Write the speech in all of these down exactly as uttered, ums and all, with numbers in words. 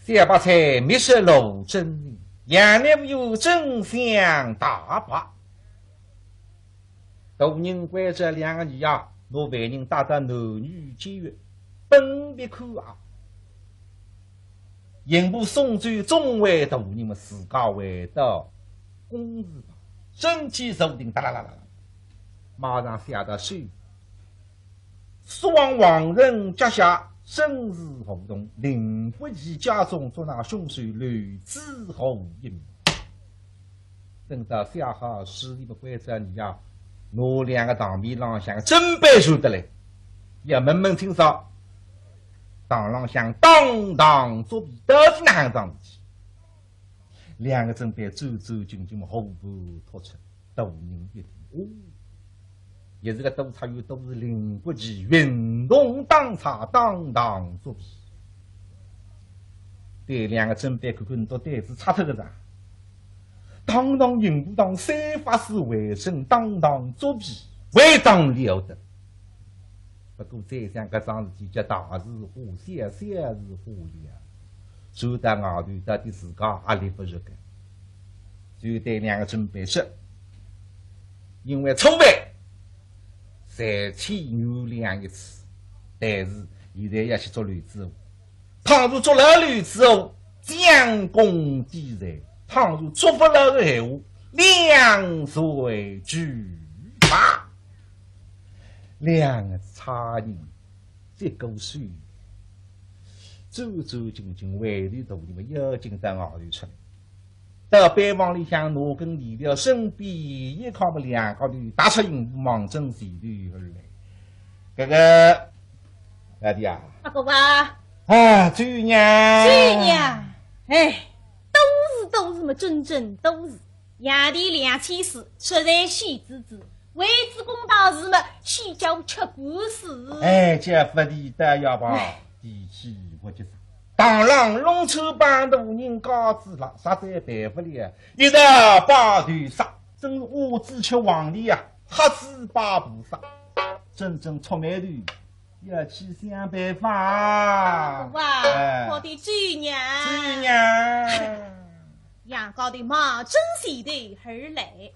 小白菜密室罗真人，杨乃武真相大白。大人关照两个女呀，拿犯人带到男女监狱，分别看啊。刑部送走众位大人么，自家回到公事房，身体坐定，哒啦啦啦啦，马上写到手。 送往皇城脚下，正式互动，林国奇家中捉拿凶手刘子和一名。等到写好书里个关照，你呀，拿两个堂面浪向个正版传得来，要问问清爽，堂浪向当堂作弊，到底哪能桩事体？两个正版走走进进，互不托出。 大人一听，哦，也是个督察院，都是林国奇运动当差，当堂作弊。对两个正版看看，到底是差脱个啥？堂堂刑部堂三法司会审，当堂作弊，还当了得。 不过再想搿桩事体叫大事化小，小事化了，传到外头到底自家压力勿足个。就对两个正版说，因为初犯，暂且原谅一次，但是现在要去捉刘子和。倘若捉牢刘子和，将功抵罪；倘若捉勿牢个闲话，两罪俱罚。 两个差人，这个手，走走进进，回头大人么要紧到外头出来。到班房里向拿根链条，身边一靠么两家头踏出刑部，望准前头而来。搿个，老弟啊，阿哥啊，啊，周娘，周娘，哎，都是都是么，真正都是。 洋钿两千四，实在喜滋滋，为仔公道事么，去叫吃官司。哎，这不地道呀吧？哎，地气不及啥。当然弄出帮大人告辞了，实在办不了，一道把头杀，真是花子吃黄连呀，瞎子拜菩萨，真正触霉头，要去想办法。哇，哎，我的周娘，周娘。 杨高头望准前头而来。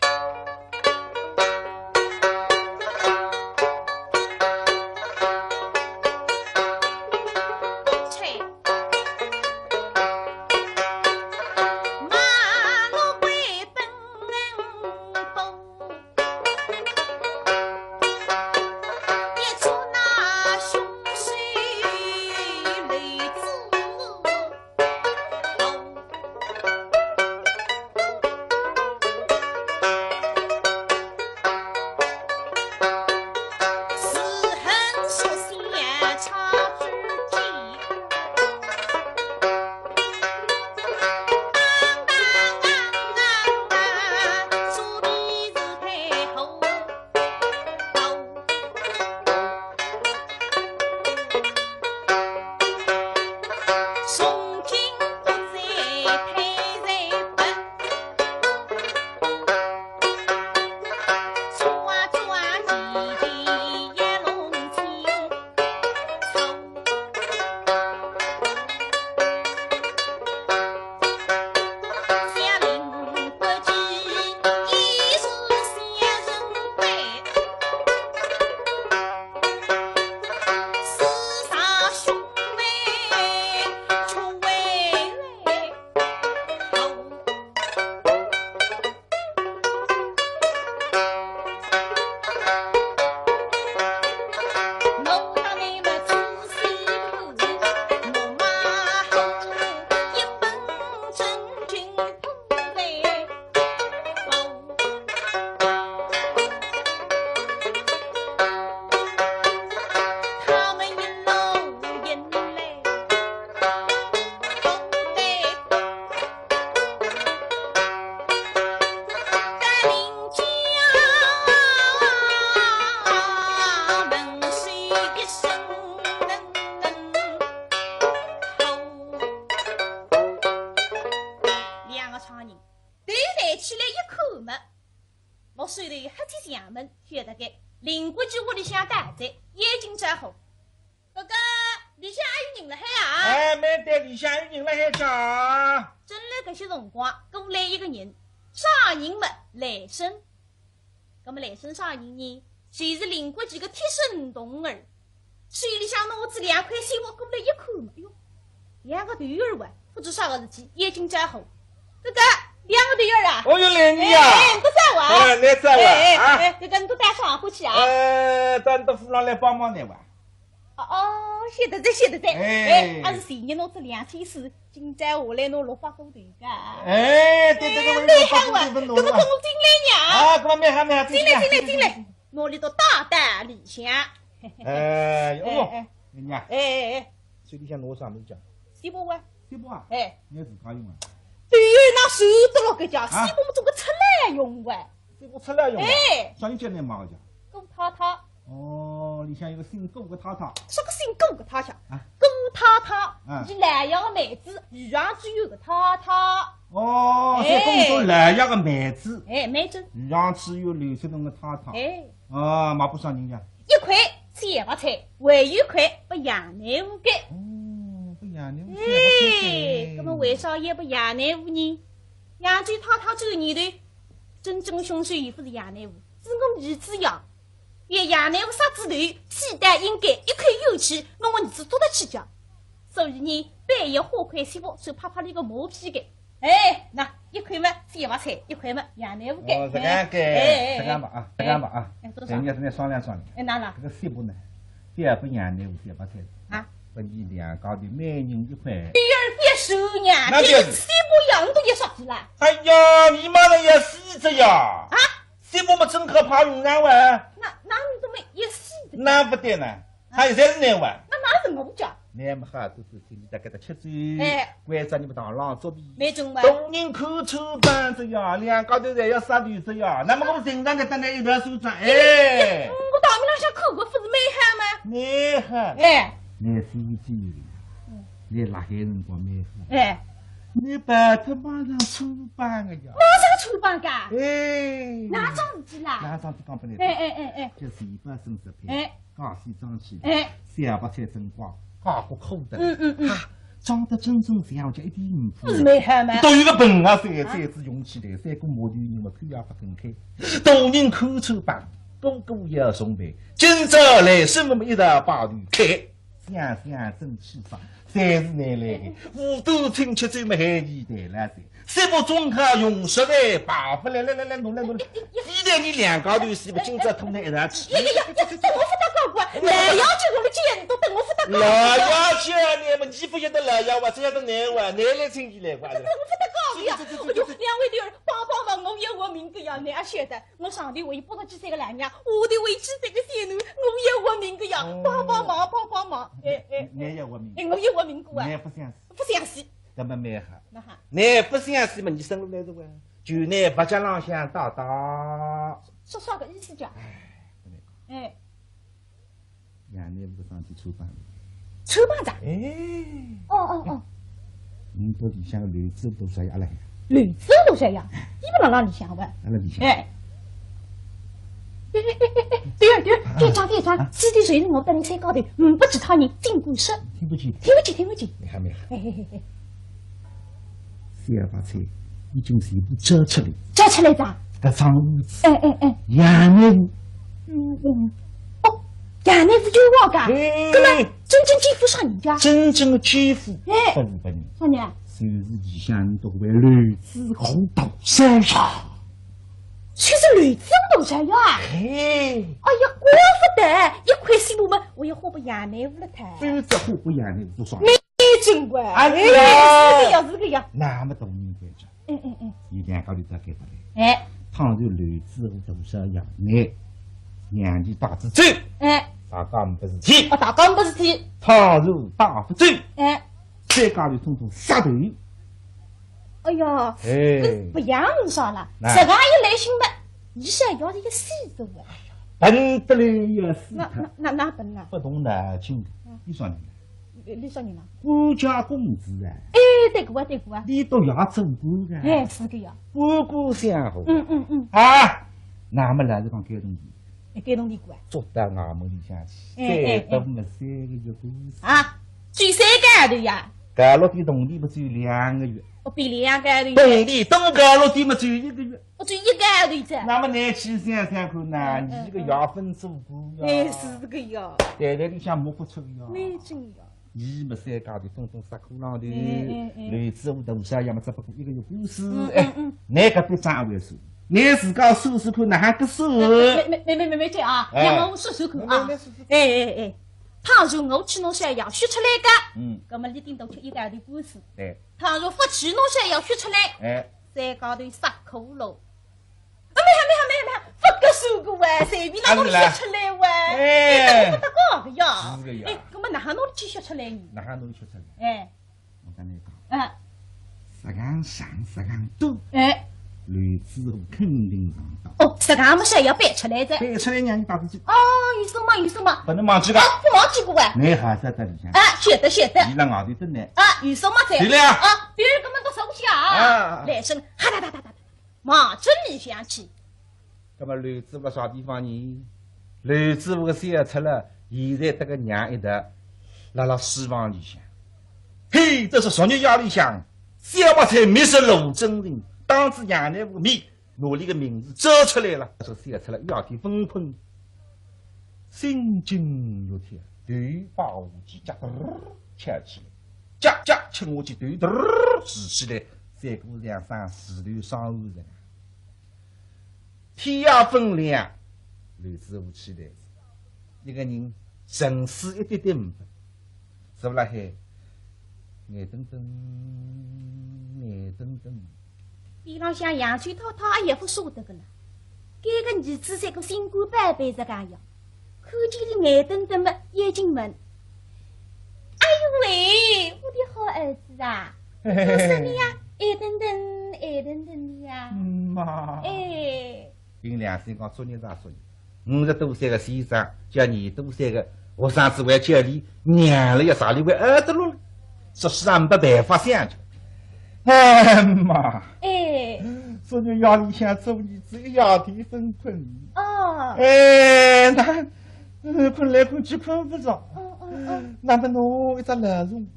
两个差人头抬起来一看么，目手头黑漆墙门，晓得个，林国奇屋里向到哉，眼睛着火。哥哥，里向还有人辣海啊？哎，蛮对，里向有人辣海讲。正辣搿歇辰光，过来一个人，啥人么？来生。葛么来生啥人呢？就是林国奇个贴身童儿。手里向拿仔两块小物过来一看嘛，哟，两个头儿哇，勿知啥个事体，眼睛眨好。搿个两个头儿啊？哦哟，来你呀！哎，哎，侬早啊？哎，侬早啊？哎，哎，啊？哎，搿个侬到啥场化去啊？呃，到侬到府浪来帮忙呢哇。 哦，哦，晓得哉，晓得哉。哎。哎，阿是前日拿仔两千四，今朝下来拿六百过头个。哎，对，对，对，哎，我有蛮好啊，六百过头分侬了。搿么等我进来呀。啊，搿么蛮好，蛮好，进来，进来，进来，进来。拿伊到大大里向。哎，哎，哟，哎，哎。人家，哎，哎，哎。手里向拿啥物事讲？小物啊。小物啊？哎。侬自家用啊？对，拿手得落搿家，啊？小物么总归出来用啊。 小物出来用啊？哎。啥人叫侬买个家？顾太太。哦，里向有个姓顾个太太。啥个姓顾个太太？啊。顾太太，啊。是老爷个妹子，余杭知县个太太。哦，哎。是顾家老爷个妹子。哎，妹子。余杭知县刘世东个太太。哎。哦，买拨啥人家？一块小白菜，还有一块拨杨乃武个。哦，拨杨乃武小白菜。哎，葛么为啥要拨杨乃武呢？扬州太太走念头， 真正个凶手又勿是杨乃武，是我儿子呀。要杨乃武杀仔头，死得应该，一块冤屈，我儿子做得起家。所以呢，半夜花块小物，就拍拍伊个马屁个。哎，喏，一块么小白菜，一块么杨乃武个。哦，搿样个，哎，哎，哎，搿样吧啊，哎，搿样吧啊。哎，做啥？人家正在商量商量。哎，哪能？搿个小物呢，覅拨杨乃武小白菜。啊？拨伲两家头每人一块。第二别说呀，那就是，搿个小物样都要杀起来。 哎呀，伲马上要死哉呀！啊？小物么真可怕用场哇？那，那侬怎么也死的？那勿对呢，伊现在是哪位？那，那是我家。那么好，都是请伲大家的吃酒，哎。关照伲么当浪作弊。没中吧？大人看穿板哉呀，两家头侪要杀头哉呀，那么我们平常的等待一段收账，哎。嗯，我大门浪向看过，不是蛮好吗？蛮好。哎。那是一句。嗯。 伊辣海辰光蛮好。哎。伊跑脱马上穿板个呀。马上穿板个？哎。哪桩事体啦？哪桩事体讲拨侬听？哎，哎，哎，哎。叫钱宝生失败，哎。假死桩去，哎。小白菜真光，假货可得。嗯，嗯，嗯。哈，装得真真像样，一点勿怕。勿是蛮好吗？倒有个本事，啊。三子用起来，三个码头人么口也勿肯开。大人看穿板，个个要崇拜，今朝来生么一道把头开。 想想真气煞，侪是侬来个，无端请吃酒么害伊谈了噻。小物总好用实在，摆勿来，来来来，侬来侬来，非但伲两家头死，勿今朝拖侬一道去。呀呀呀呀，等我勿搭讲过，老爷叫我们见都等我勿搭讲过。老爷叫侬么，伲勿晓得老爷哇，只晓得侬哇，侬来请伊来哇。等我勿搭讲呀，哎呦，两位头儿，帮帮忙，我要活命个呀，侬也晓得。 我上头还有八十几岁个老娘，下头还有几岁个小囡，我也活命个呀，哦。帮帮忙，帮帮忙。哎，哎，侬也活命。哎，我也活命个啊。侬勿相信？勿相信。搿么蛮好。哪哈？侬勿相信嘛，侬生活来着哇，就拿佛脚浪向打打。说啥个意思讲？哎，勿能讲。哎。 杨乃武个身体穿板了。穿板子啊？哎。哦，哦，哦。侬到里向个漏子都啥样了？漏子都啥样？伊勿辣辣里向个。辣辣里向。哎。哎，哎，哎，哎，哎，对了，对了，啊，店长，店长，啊。此地随我带你三高头，嗯，不知他人，尽管说。听勿见。听勿见，听勿见。你还没有。哎，哎，哎，哎。 小白菜已经全部摘出来。摘出来哉？搿张屋子。哎，哎，哎。杨乃武。嗯，嗯。哦，杨乃武冤枉个。哎。搿么真正奸夫啥人家？真正个奸夫，哎。勿是别人。啥人啊？就是里向搿位漏子和大少爷。就是漏子和大少爷啊？哎。哎呀，怪勿得，一块小物嘛，我要花拨杨乃武了忒。勿是花拨杨乃武做啥？ 没准过。啊，哎，是个呀。是个呀，是个呀。那么大人关照，哎，哎，哎。伊两家头再改过来。哎。倘若漏子和大少爷，娘，娘就带仔走。哎。大家没事体。哦，大家没事体。倘若带勿走，哎。三家头统统杀头。哎呀，哎。搿勿像啥了，那实梗一来心嘛，伊是要是一死的哇。笨得来要死脱。那，那，那，那笨啊？勿动脑筋的，嗯。你说呢？ 你，你说人啊？官家公子啊。哎，对个啊，对个啊。伊倒也做官个。哎，是个呀。官官相护。嗯，嗯，嗯。啊，那么老实讲，该动地。哎，该动地个啊。捉到衙门里向去，哎，哎，哎。最多么三个月官司。啊。就三个号头呀？搿落点铜钿勿只有两个月，我比两个号头呀？铜钿多，搿落点么只有一个月。我只有一个号头噻。那么侬去想想看呐，嗯，嗯，侬个月份做官呀，哎，是个呀。袋袋里向摸勿出个呀。蛮真呀。伊么三家头分分杀苦浪头，嗯，嗯，嗯。刘知府大少爷么只不过一个月官司，嗯，哎，嗯，嗯。侬搿笔账还会算，侬自家算算看哪能个算？没没没没没没这啊，哎。让我算算看啊。没没没算算。哎哎哎，倘若我去拿小药血出来个，嗯。葛么伊顶多吃一个号头官司。对。 倘若勿去拿小药血出来，哎。三家头杀苦咯。啊，没有没有没有没有，勿合算个哇，随便哪能血出来哇，啊，是啦。哎。哎，搿勿搭界个呀。是个呀。哎，葛么哪能拿伊血出来呢？哪能拿伊血出来？哎。我跟侬讲，嗯。实梗长，实梗短，哎。刘知府肯定上当。哦，实梗么是要背出来的。背出来让伊打出去。哦，有数目，有数目。勿能忘记个。哦，勿忘记个哇。侬还是在里向。啊，晓得晓得。伊辣外头等呢。啊，有数目在。对了呀。啊，对了，搿么到手下啊。啊。来声，哈哒哒哒哒哒，望准里向去。葛么刘知府辣啥地方呢？刘知府个小赤佬，现在搭个娘一道，辣辣书房里向。嘿，这是昨日夜里向，小白菜密室罗真人，当着杨乃武个面， 拿伊个名字叫出来了。说小赤佬夜天勿困，心惊肉跳，头摆下去，脚突翘起来，脚脚伸下去，头突竖起来，像个像生猪头生卵一样。天也勿亮，刘知府起来，一个人神思一点点没，坐辣海，眼瞪瞪，眼瞪瞪。 边浪向杨柳太太也勿舍得个了，搿个儿子像个心肝宝贝实梗样，看见伊眼瞪瞪么，眼睛门。哎呦喂，我的好儿子啊，嘿嘿嘿。做啥呢呀？眼瞪瞪，眼瞪瞪的呀。嗯嘛。哎。凭良心讲，作孽是作孽， 五十多岁个先生，叫廿多岁个学生子还叫伊娘了，要啥里会儿得落了？说实在没办法想着。哎妈！哎。昨日夜里向做儿子一夜天勿困。哦。哎，那，呃，困来困去困勿着。嗯，嗯，嗯。那么拿一只老虫，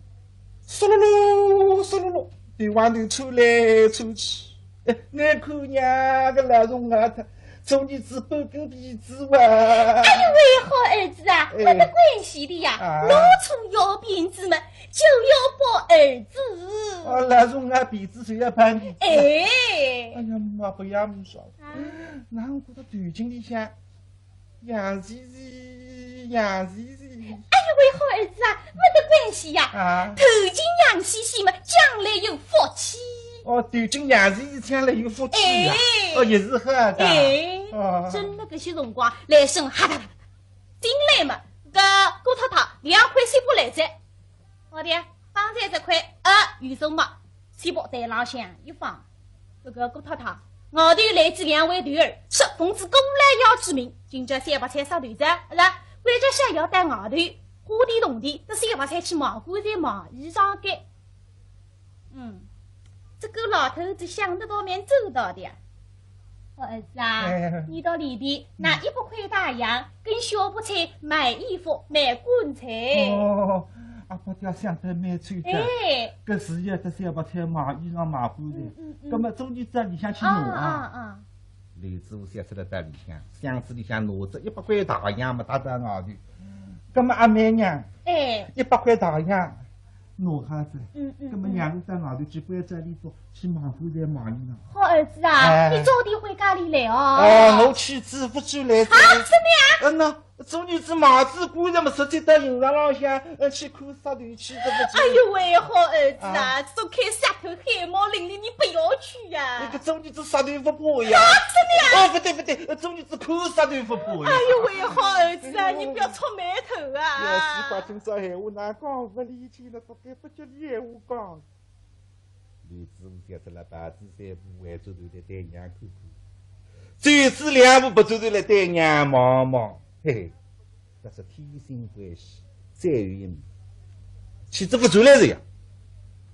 嗖噜噜，嗖噜噜，对外头窜来窜去。 哎，眼看娘个老虫啊，他做儿子半根皮子哇！哎呦喂，好儿子啊，哎。没得关系的呀，啊。老鼠咬辫子嘛，就要抱儿子。哦，老鼠咬辫子就要抱儿子。哎。哎呀妈，不要么说，啊。那我觉得头颈里向 痒兮兮，痒兮兮。哎呦喂，好儿子啊，没得关系呀。啊。头颈痒兮兮嘛，将来有福气。哦，头颈痒兮兮，将来有福气呀。哎。哦，也是好的。哎，哦。正辣搿歇辰光，来声哈哒哒哒哒，进来嘛，搿顾太太两块锡箔来哉。 好的，放在这块，啊，有数目，锡箔台浪向一放。搿个顾太太，外头来仔两位头儿，说奉仔顾老爷之命，今朝小白菜杀头哉，是吧？关照小药到外头，花点铜钿，搭小白菜去买棺材、买衣裳个。嗯，这个老头子想得倒蛮周到的呀。 好儿子啊，哎。你到里边拿一百块大洋，跟小白菜买衣服、买棺材。哦，阿伯爹想得蛮周到。哎。搿是要搭小白菜买衣裳、买棺材。嗯，嗯，嗯。葛么总得到里向去拿啊。啊，啊，啊。刘知府想出来到里向，箱子里向拿着一百块大洋嘛，搭到外头。葛么阿妹娘，哎。一百块大洋， 拿好仔。嗯，嗯，葛么娘子到外头去关照俚笃，去买棺材、买衣裳。好儿子啊，哎。你早点回家里来哦。哦，我去仔勿转来哉。啊，真的呀？嗯呐，做儿子买仔棺材么，直接到刑场浪向，呃，去看杀头去，对不对？哎呦喂，好儿子啊，啊。这种看杀头汗毛凛凛，你不要去呀。那个做儿子杀头勿怕呀。啊，真的呀？哦，不对不对，呃，做儿子看杀头勿怕呀。哎呦喂，好儿子啊，你不要触霉头啊。要是怪今朝闲话哪讲勿理解呢？ 该不叫俚闲话讲。刘知府想出来，跑仔三步回转头来对娘看看，走仔两步勿转头来对娘望望，嘿嘿，搿是天生欢喜，再有一面，气质勿转来哉呀。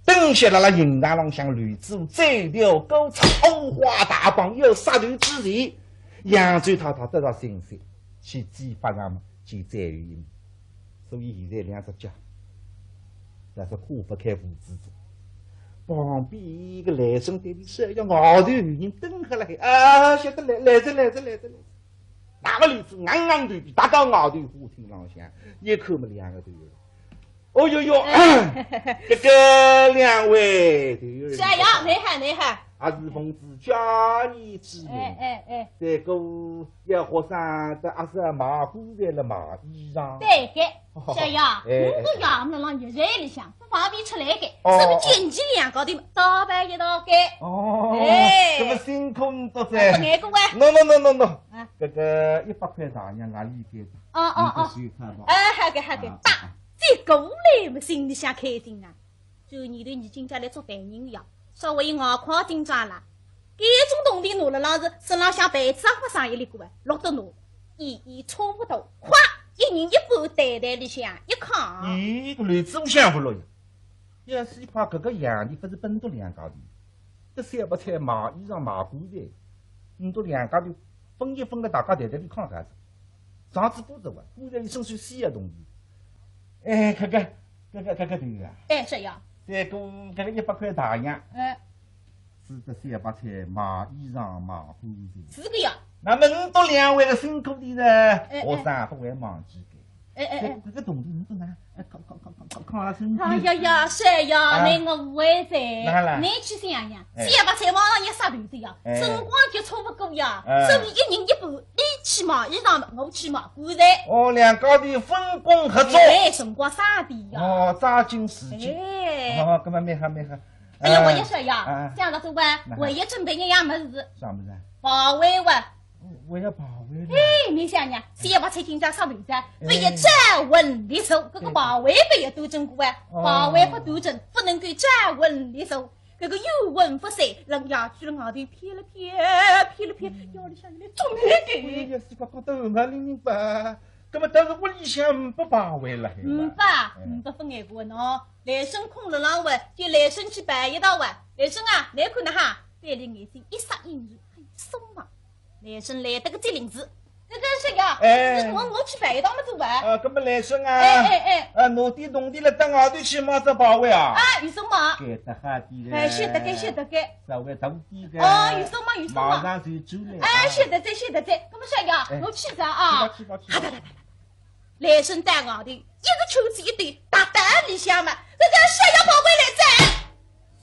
等歇辣辣刑场浪向，刘知府斩掉顾超，五花大绑要杀头之前，杨柳太太得着信息，去祭法场嘛，去再有一面。所以现在两只脚但是看勿开胡子子。旁边一个来生对伊说：“要外头有人等好了。”“啊，晓得了，来哉，来哉，来哉，来哉。”拿个篮子硬硬头皮踏到外头花厅浪向，一看么两个头有了。“哦哟哟，哎。这个两位头有人。”“是啊呀，你好，你好。”“啊，是奉旨叫你之命。”“哎，哎，哎。”“这个要和尚的阿是卖棺材了卖衣裳。”“对个。”“是呀，哎，哎，我个爷们浪一日里向勿方便出来个，哦，所以见见两家头嘛，打扮一道个。”“哦，哎。这么辛苦你多哉。”“不碍个哇。”“喏，喏，喏，喏，喏。”“啊。”“这个一百块大洋，哪里给的？”“哦，哦，哦。”“你不收看吧？”“哎，好个，好个。”“啊，打。”啊。这个来么心里向开心啊。 就年头你今朝来做犯人呀，稍微眼眶紧张啦。搿种铜钿拿了浪是身浪向牌子也勿省一粒个啊，落得拿，一一差勿多，咵，一人一半袋袋里向一囥。“咦，搿篮子我想勿落呀。要是一块搿个洋钿，勿是分到两家头，搿小白菜卖衣裳卖棺材，你到两家头分一分个，大家袋袋里囥干啥？上次不是啊，棺材里伸手死个铜钿。哎，搿个，搿个，搿个头啊。”“哎，是呀。”“这个，搿个一百块大洋。”“哎。”“是得小白菜卖衣裳卖棺材。”“是个呀。”“那么你到两位的辛苦的呢，哎，哎。我啥不会忘记的。”“哎，哎，哎。”“这个，搿个铜钿你不拿，哎，囥，囥，囥，囥，囥，囥了身体。”“哎呀呀，是呀，啊。那我会哉。”“哪了？”“你去想呀，哎。小白菜马上要杀头哉呀，哎。辰光就差勿多呀，哎。所以一人一半，你去卖衣裳，我去卖棺材。”“哦，两家头分工合作。”“哎，辰光省点呀。”“哦，抓紧时间。”“哎。”“哦，搿么蛮好，蛮好。”“哎呀，哎。”“我也说呀，啊。这样子做吧，哪哈？”“我也准备一样物事。”“啥物事啊？”“牌位哇。”“我要牌位了。”“哎，你想呀，小白菜今朝杀头哉，哎。勿要招魂立首，搿个牌位勿要端正过啊，对。”“哦。”“牌位勿端正，勿能够招魂立首。搿个幽魂勿散，让夜去了外头飘了飘，飘了飘，夜里向有来捉你个。”“哎呀，是个个头嘛，灵灵吧？搿么但是屋里向没牌位了，还有吧？”“没吧？哎。没得分眼个喏。”“来生空了浪哇，叫来生去摆一道哇。来生啊，来看呐哈。”对了，眼睛一眨，一眼，很松嘛。 来生来得个机灵子，搿个是呀，哎。“我，我去摆一道么做吧。”“啊，搿么来生啊，哎，哎，哎。啊，拿点铜钿了到外头去买只牌位啊。”“啊，有数目。”“搿搭好点个。”“哎，晓得个，晓得个。”“稍微大点个。”“哦，有数目，有数目。”“马上就转来啊。”“哎，晓得哉，晓得哉。搿么是呀，哎。我去哉啊。”“去吧，去吧，去吧。”“好的，好的，好的。”来生到外头，一个圈子一兜，踏到里向嘛，搿个是呀，牌位来哉。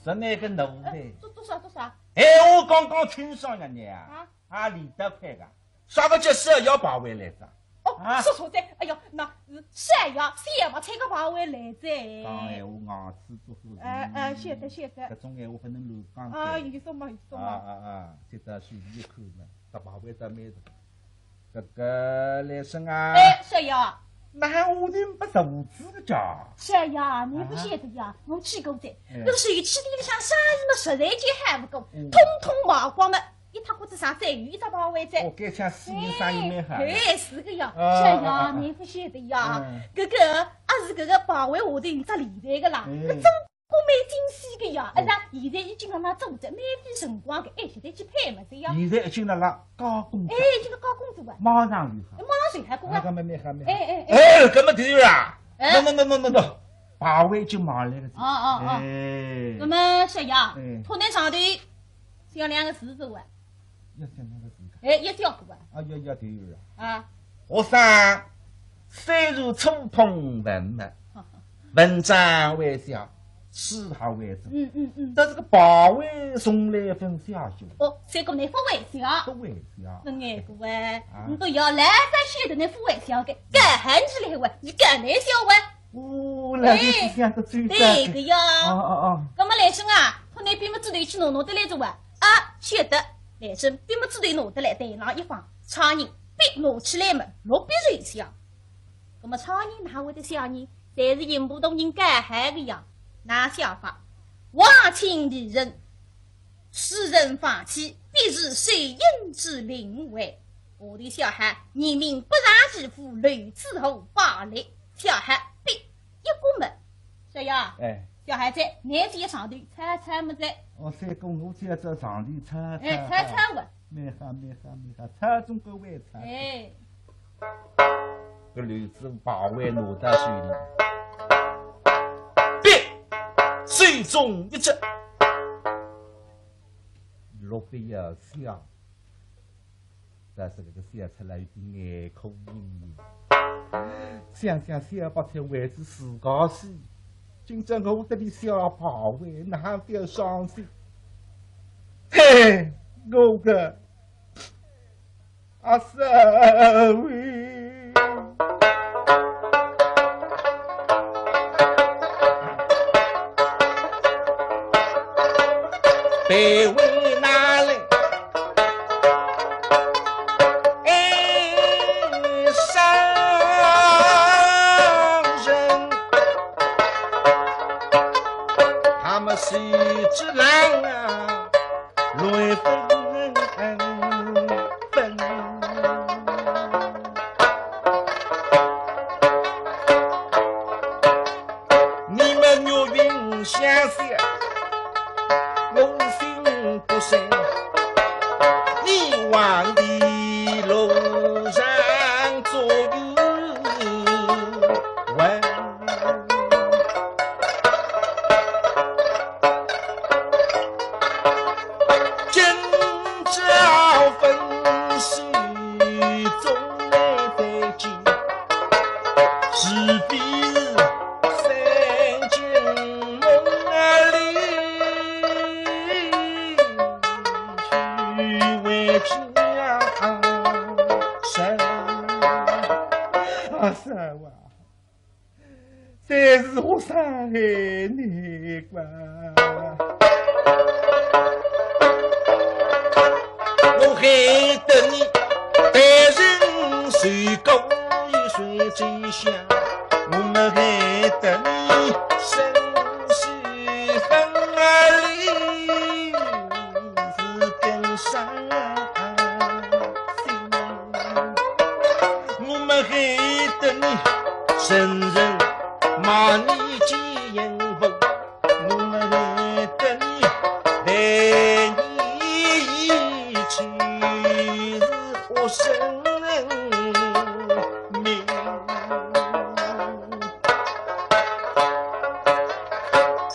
“是那个奴才。”“哎，做，做啥，做啥？”“哎，我刚刚清爽了你啊。”“啊？”“啊，李德快个，啥个叫是要牌位来哉？”“哦，啊。”“说错哉，哎哟，那是是呀，小白菜个牌位来哉。”“讲闲话，牙齿做做人。”“哎，哎，晓得，晓得。”“搿种闲话勿能乱讲的。”“啊，有数目，有数目。”“啊，啊，啊，这只手里一看呢，搿牌位倒蛮大。搿个来生啊。”“哎，是呀。”“那我能不投资个家？”“是呀，你勿晓得呀，啊。我去过哉，哎。搿个水气店里向生意嘛，实在叫还勿过，嗯。统统卖光了。 一塌刮子啥，再有一只牌位哉。”“哦，搿像私人生意蛮好的。”“哎，是个呀。”“啊，是呀，啊，啊。”“你勿晓得呀，嗯。搿个，啊是搿个牌位下头有只理财个啦，哎。搿总归蛮精细个呀。哦。哎，那现在已经辣辣做哉，蛮费辰光个，哎，现在去配么子呀。”“现在已经辣辣加工哉。”“哎，已经辣加工哉啊。”“马上就好。”“哎，马上就好个啊。”“啊，搿么蛮好，蛮好。”“哎，哎，哎。”“哎，搿么对了啊。”“哎。”“喏，喏，喏，喏，喏，牌位就买来个哉。”“哦，哦，哦。”“哎。”“搿么是呀，哎。托倷上头 写两个字做啊。“要写两个字个。”“哎，要写个啊。”“啊，要，要对个啊。”“啊。”“学生虽然初通文墨，文章会写，书也会做。”“嗯，嗯，嗯。”“但是个牌位从来勿会写。”“哦，搿个倷勿会写。”“勿会写。”“勿碍个啊。”“啊。”“倷个啊，啊。”“倷个呀，来，再写个倷勿会写个，搿还是来哇，倷搿能写哇。”“哦，老头子想得最对个。”“对个呀。”“哦，哦，哦。”“搿么来生啊，托倷笔么子头去弄弄得来做哇。”“啊，晓得。”来生笔么子头拿得来，台浪一放，差人笔拿起来么，落笔就写。搿么差人哪会得写呢？侪是刑部大人教好个呀。哪写法？“望清利人，使人放弃，必是受刑之令位。”下头写好，人民不让其父，留之何法律？写好，笔 一过么，“小爷，哎。”“小孩子，倷写上头抄抄么子。”“哦，三哥，我写只上头抄抄。”“哎，抄抄哇。”“蛮好，蛮好，蛮好，抄总归会抄。”“哎。”搿篮子牌位拿到手里，笔手中一执。落笔要笑，但是搿个笑出来有点眼眶盈盈。想想小白菜为仔自家死，今朝我得里小白菜，哪哼勿伤心？嘿，我个 阿三喂。被窝拿来，哎，伤人。他们谁知道啊？ 乱纷纷。你们岳云想想，我心不善，你往的路上左右问。 今朝分手总来得及，是非是三更梦里去回家。啊，三娃。 真是我伤害你吧。我害得你待人受苦，有谁知晓？我们害得你身世分离，是更伤心。我们害得你 成人骂你奸夫，我们害得你待你一去是恶生命。真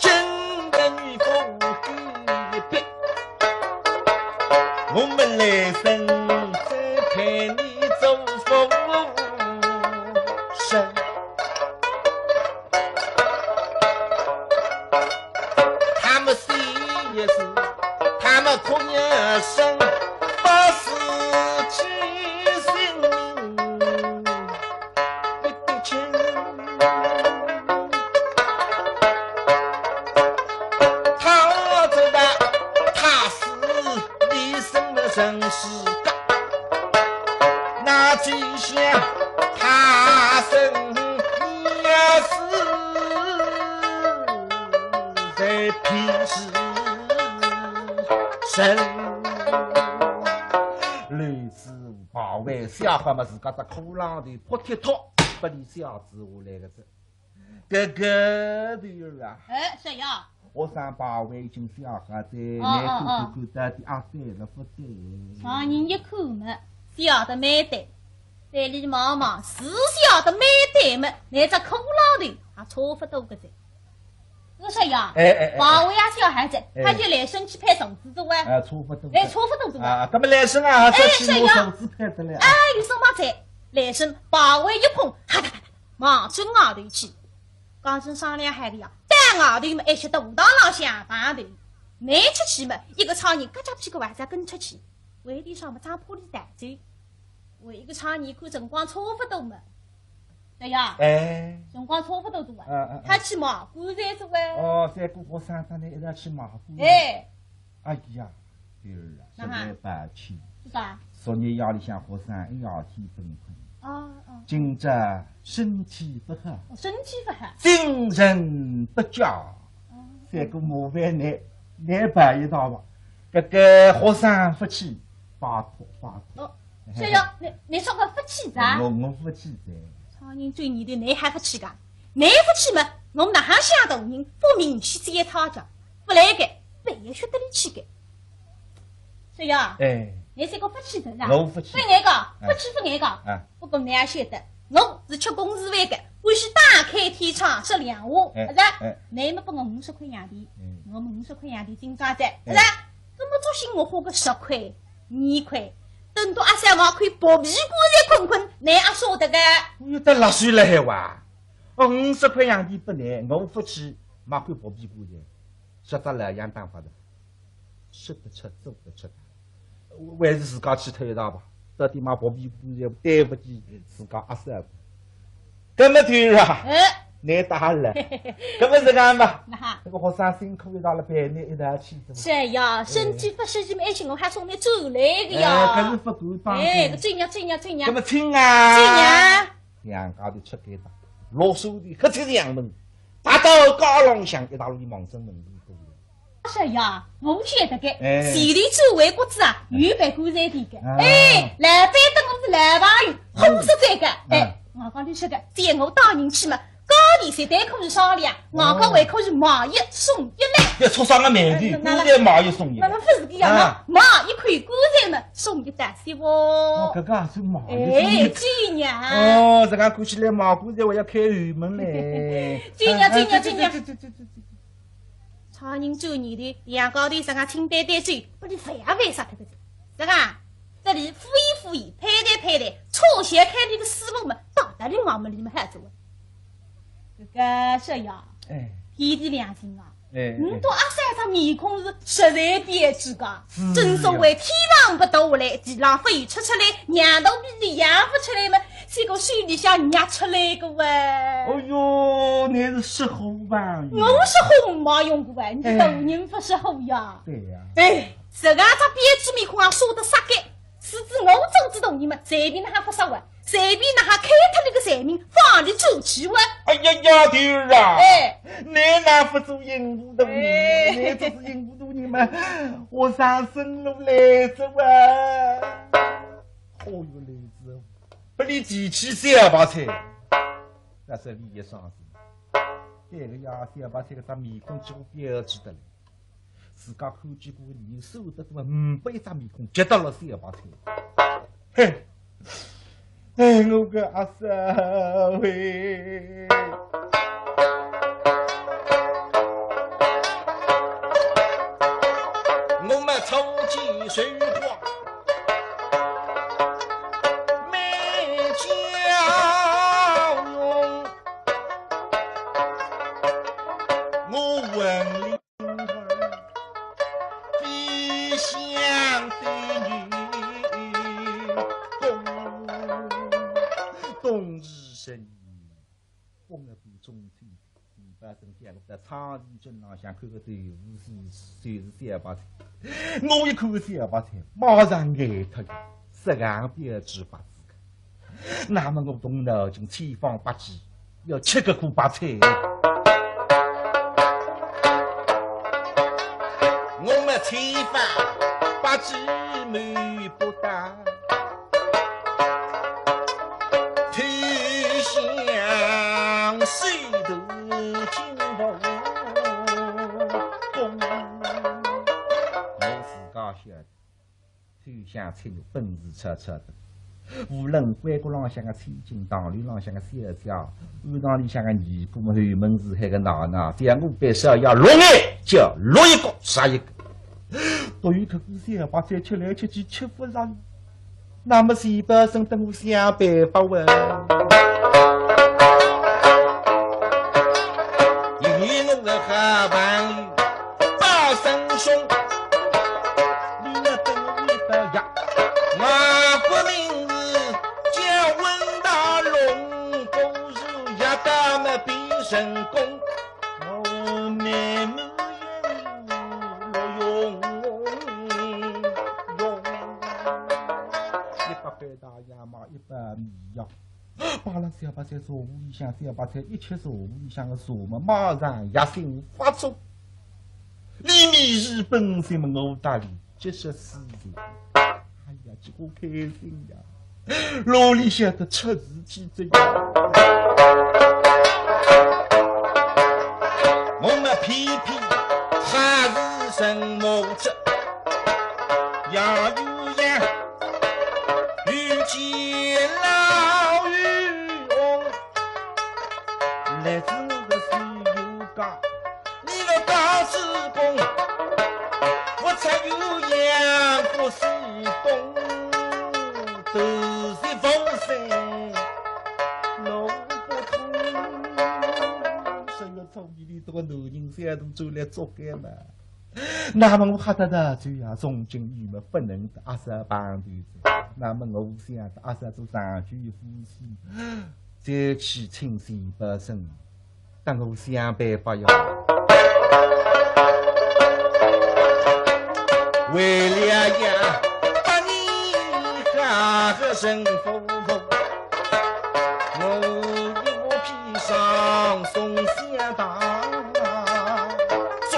的女夫一别， 我们来生再陪你做夫人。他们死也是，他们哭也生，不死去性命。 一对情。他知道他是你什么人世间，那就像他生你也是在平时生。类似 白话写法嘛，自家只裤浪头扑贴脱，拨伊写仔下来个哉。搿个头儿啊，哎，小爷。学生白话已经写好哉，哦，倷看看看到底阿对了勿对？常人一看嘛，写得蛮对，对俚望望，是写得蛮对嘛，倷只裤浪头也差勿多个哉。 我说呀，哎，哎，哎，哎。白话也写好哉，哎。他就来生去配粽子做啊。哎，差勿多。哎，差勿多做啊。啊，搿么来生啊，哎，再去拿粽子配得来啊。哎，有啥么哉？来生白话一碰，哈哒哒哒，望准外头去。刚正商量好个呀，到外头么，一歇到大堂浪向碰头。倷出去么，一个差人嘎嘎屁股还是要跟出去。为点啥么，生怕俚逃走。 为一个差人看辰光差勿多嘛。对呀，哎。辰光差勿多多啊。嗯，嗯，嗯。他去买棺材做哎。哦，三个学生搭倷一道去买棺材。哎。哎呀，对了，哪哈？实在抱歉。是啥？昨日夜里向学生一夜天勿困。哦，哦。今朝身体勿好。哦，身体勿好。精神不佳。哦。三个麻烦倷，倷办一道吧。搿个学生勿去， 拜托，拜托。哦，小爷，倷，倷说个勿去哉？我，我勿去哉。常人嘴里头，倷还勿去个？倷勿去嘛，我们哪哈向大人发明去接他家？勿来个，半夜晓得俚去个。小爷，哎。倷是个勿去哉啊？我勿去。勿碍个，哎。勿去勿碍个。哎。不过倷也晓得，我是吃公事饭个，欢喜打开天窗说亮话，哎，是吧？哎。侬么拨我五十块洋钿，嗯。我么五十块洋钿进账哉，哎。是吧？搿么作兴我花个十块、廿块，等到阿三我块薄皮棺材困困，侬阿舍得个？我有得辣水了海哇？哦，五十块洋钿拨侬，我勿去买块薄皮棺材，说得了样打发的。 说得出，做得出的。我还是自家去偷一趟吧，到底买薄皮棺材对勿起自家阿三。搿么对了，哎。侬打了。搿么是搿样吧，那哈。搿个学生辛苦一道了陪侬一道去，对伐？是呀，身体勿适意么，而且我还送侬转来个呀。哎，搿是勿敢当心。哎，搿怎样，怎样，怎样？搿么请啊。请啊。两家头出该搭，落手的黑漆亮门，踏到街浪向，一道里望准门里过来。 是呀，我晓得个，哎。前头做回国子啊，有办棺材店个。啊。哎，老板搭我是老朋友，好说这个。哎，嗯。我讲你说个，叫我带人去嘛，价钿绝对可以商量，哦。我讲还可以买一送一嘞。要出啥个名头，哎，那，那，棺材买一送一。那么勿是个样嘛，啊。买一口棺材嘛，送一袋雪哦。哦，搿个也是买一送一。哎，这样。哦，这个看起来买棺材我要开后门嘞。这样，这样，哎，这样。这，这，这，这，这。 差人转念头，两家头实梗亲对对嘴，拨伊烦也烦煞脱个。实梗，这里敷衍敷衍，拍谈拍谈，错些开头个师傅们，到底我们里面还做啊。搿个少爷，哎。天地良心啊，哎，哎。侬到阿三只面孔是实在标致个，是呀。正所谓天上勿掉下来，地浪勿有出出来，娘肚皮里养勿出来嘛， 搿个手里向捏出来个喂。哎哟，侬是说好朋友。我说好没用个喂，你大人勿说好呀。对呀。哎，实梗只标致面孔啊，说得杀个，是指我做仔大人嘛，随便哪哈勿杀喂，随便哪哈开脱了个罪名，放伊转去喂。哎呀呀，对啊。哎。侬哪勿做刑部大人？哎。侬做仔刑部大人嘛，我上身路来着喂。好有来子。 拨伊提起小白菜，那是伊一伤心。对个呀，小白菜搿只面孔几乎标致得来，自家看见过个人瘦得多，呒不一只面孔，绝对了小白菜。嘿，哎，我个阿嫂喂。我们初见水花 美娇容，我闻令儿飞香对女工。冬日深夜，风儿比中秋 地板上向个在昌黎镇浪向看个豆腐是，就是小白菜。我一看小白菜，马上呆脱了，实梗标致白菜个。那么我动脑筋千方百计，要吃搿颗白菜。我们千方百计没不到。 偷香手头金不动。我自家晓得，偷香吃肉本事出出的。无论关谷浪向个千金，唐楼浪向个小姐，庵堂里向个尼姑么，后门是海个闹闹，只要我拨少爷落眼，叫落一个杀一个。 独有搿个小白菜吃来吃去吃勿着了，那么前半生等我想办法喂。有我个好朋友包生兄，你要等我一道呀，我个名字叫温大龙，故事也大么比成功。 我眉目眼如落用，用。一百块大洋买一包米呀，摆辣小白菜茶壶里向，小白菜一吃茶壶里向个茶么，马上药性发作。里面是本性么，我搭里 结识死人。哎呀，结果开心呀，哪里晓得出事体哉呀。我们皮皮还是什么着，呀哟呀，遇见老愚西东，头是风声，路不通。所以说，从前里头个男人，小大转来捉奸嘛。那么我吓得大嘴啊，从今以后不能搭阿嫂碰头哉。那么我想搭阿嫂做长久夫妻，再去请钱宝生。 但我想办法呀。为了呀，把你好好生活，我一我披上送相当中。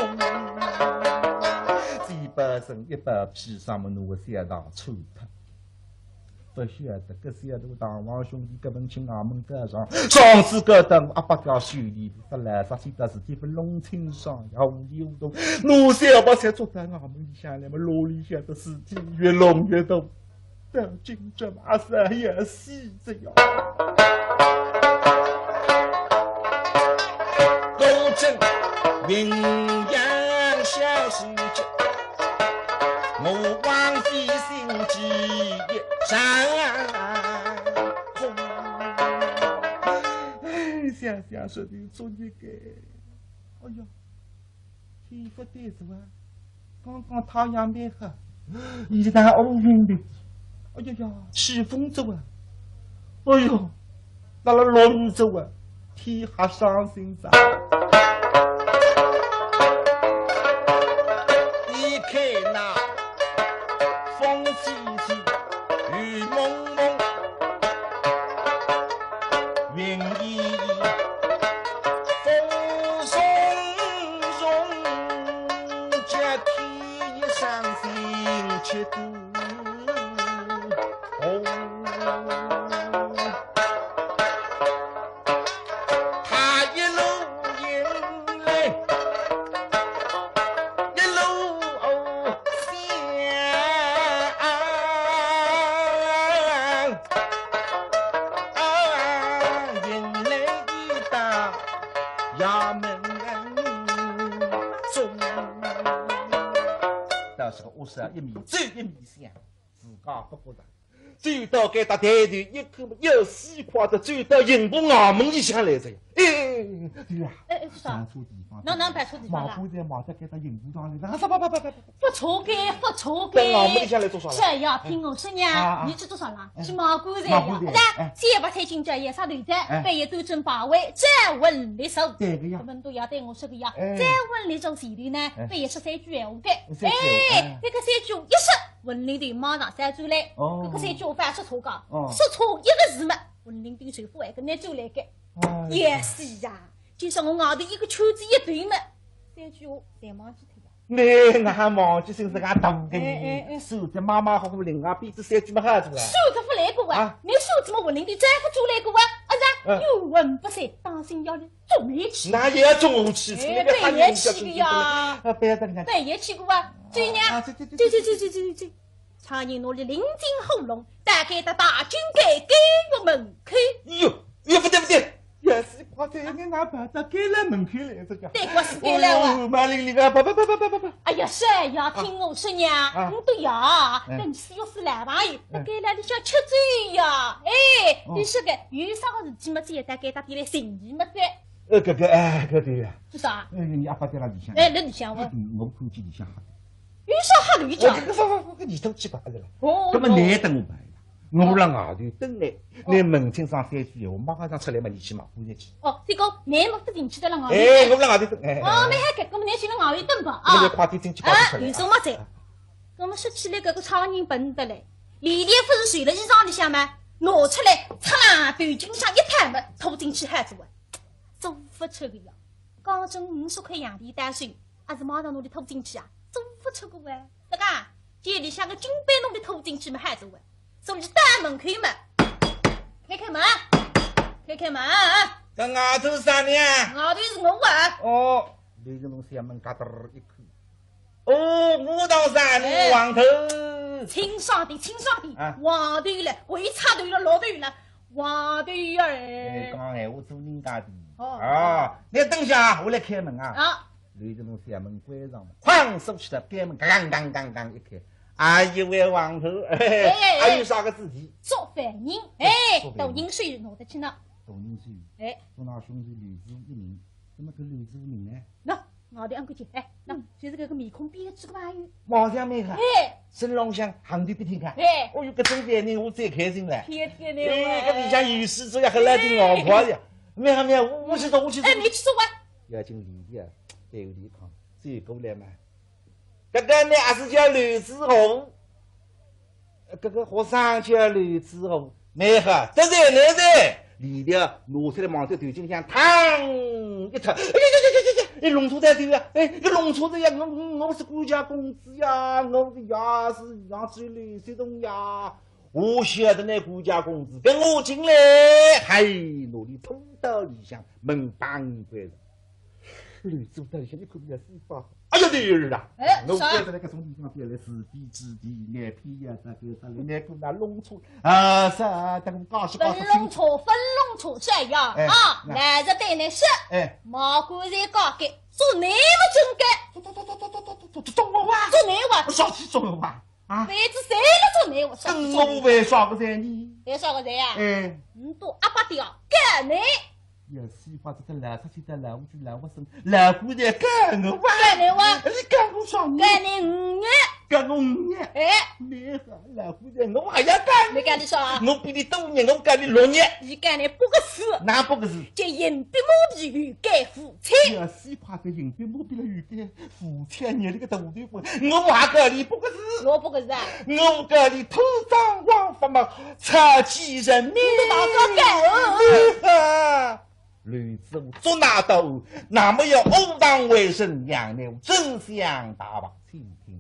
这一包生一包披上么，拿我相当臭脱。 勿晓得，搿小大堂皇兄弟搿门亲衙门告状，上次告到我阿伯家手里，勿来啥事体，事体勿弄清爽，糊里糊涂，拿小白菜捉到衙门里向来嘛，啰里向的事体越弄越大，到今朝嘛，阿是要死哉呀。公正名扬小世界， 我枉费心机一场空。哎，想想说的做一个，哎呀，天不对头啊，刚刚太阳蛮好，现在还乌云的，哎呀呀，起风哉啊，哎呦， 辣辣落雨哉啊，天还伤心哉。一看那风凄凄，雨蒙蒙，云依依，风隆隆，叫天一伤心七度。 哦，他一路迎来，一路哦想，迎来一到衙门中。但是个屋舍一面走一面想， 自家勿觉着。走到该搭抬头一看嘛，有西瓜子走到刑部衙门里向来哉呀。哎，对呀，哎，哎，做啥？上错地方，侬哪能跑错地方了？卖棺材卖到该搭刑部堂里，啊，啥，不，不，不，不，不。勿错个，勿错个。到衙门里向来做啥了？是呀，听我说呀，啊，啊。你去做啥了？哎。去卖棺材呀。卖棺材，哎。再勿出今朝夜啥头哉，哎。半夜端正牌位，再问立说。对个呀。搿么侬也对我说个呀，哎。再问立说前头呢，哎。半夜说三句闲话个。三句闲话，哎。哎，搿个三句闲话一说， 文林头马上再转来，哦。搿个三句闲话说错个，哦。说错一个字嘛，文林头首富还跟侬转来个。哎呀。也是呀，就说我外头一个圈子一堆嘛，三句闲话侪忘记脱了。侬哪能忘记性自家大个？哎，哎，哎。手指马马虎虎，另外编仔三句嘛好做啊。手指勿来个哇，啊？侬手指么文林头再勿转来个哇，啊是啊，嗯。冤魂不散，当心要来捉回去。那也要捉回去，哎，这个还有人家捉回去的呀。啊，不要这样。对，也去过啊，这样。啊，这，这，这，这，这，这，这，这，这。 差人拿俚拎进虎笼，带该搭大金监监狱门口。哟，哟，不对，不对，也是怕这个俺跑到监牢门口来这个。对，我是监牢啊。哦，马玲玲啊，跑，跑，跑。哎呀，是呀，听我说呀，啊。你对呀，哎。等死要死来吧，哎。在监牢里向吃醉呀，哎，哦。你说个，有啥个事体嘛，只要到该搭点来寻伊嘛，对。呃，搿个，哎，搿对呀。是啥？哎，你阿爸在那里向。哎，那里向我。嗯，我看见里向好。 有啥好头讲？我搿个，我，我，我，搿里头去吧，阿是啦。哦，搿么侬等我办呀，我辣外头等侬，哦。侬问清爽三句闲话，马上出来嘛，侬去买棺材去。哦，这个侬么勿进去的了，外头。哎，我辣外头等，哎，哎，哦，哎。蛮好个，搿么侬先辣外头等吧，啊。侬就快点进去，快点出来。啊，有数目哉。啊。搿么说起来，搿个差人笨得嘞，里头勿是收了衣裳里向吗？拿出来，嚓啦，头颈上一摊么，拖进去喊做啊，做勿出个呀。刚正五十块洋钿单收， 阿是马上拿俚拖进去啊？做勿出个哇。搿个，店里向个金杯拿俚拖进去么还是哇。所以到门口嘛，开开门，开开门。搿外头啥人啊？外头是我啊。哦，刘金龙小门嘎噔儿一开。哦，我当啥人？哎。王头。清爽点，清爽点。啊。王头了，鬼差头了，老头了，王头儿。哎，讲闲话做人家的。哦。啊，侬等一下啊，我来开门啊。啊。 刘金龙小门关上嘛，哐，锁起来，该门嘎嘎嘎嘎嘎一开，啊，一位王头，哎，哎，哎，还有啥个事体？捉犯人，哎，捉犯人。大人手拿得去呢。大人手，哎，捉拿凶手刘知府一人，那么搿刘知府人呢？喏，外头安过去，哎，喏，就是搿个面孔标致个朋友。毛相妹啊，哎，身浪向行头笔挺看。哎，哦哟，搿种犯人我最开心了。天天的哎，搿里向有事做呀，还来点老婆呀。没有没有，我我去做，我去做。哎，你去做啊。要紧理的啊，对有理讲，走过来嘛。 搿个呢，也是叫刘知府。搿个学生叫刘知府，蛮好，得罪难得。李调拿出来望仔头颈里向嘡一戳，哎呀呀呀呀呀，哎，弄错头呀，哎，搿弄错头呀，我我我是官家公子呀，我是爷是爷是刘学同呀，我晓得㑚官家公子，跟我进来，嗨，拿俚拖到里向，门梆关上。 刘知府到里向一看，要死法。哎呀，对儿啊，哎，我啥？关在搿个地方，别来是非之地，眼皮也啥个啥了，眼皮那弄错啊，啥，等我解释解释清楚。分弄错，分弄错，是呀，哎，啊，那来着对你说，哎，毛官人告诉，捉你勿准个，捉捉捉捉捉捉捉捉捉我哇，捉你哇，啥去捉我哇？啊，反正谁来捉你，我啥去捉你？跟我为啥个罪呢？为啥个罪啊？哎，你都阿爸的啊，告你。 要死法，这个老出去的老屋主老屋生，老姑娘告我哇！告你哇！你告我啥呢？告你五月！告我五月！哎，你好，老姑娘，我还要告你。你告你啥？我比你多年，我告你六年。你告你八个字。哪八个字？叫人比马比，欲盖弥彰。要死法，这人比马比了欲盖 五千年那个大头发，我还告你八个字。我八个字啊？我告你贪赃枉法嘛，草菅人命。你大胆哦！啊，刘知府捉拿到案，那么要误堂为证，让你真相大白，请听。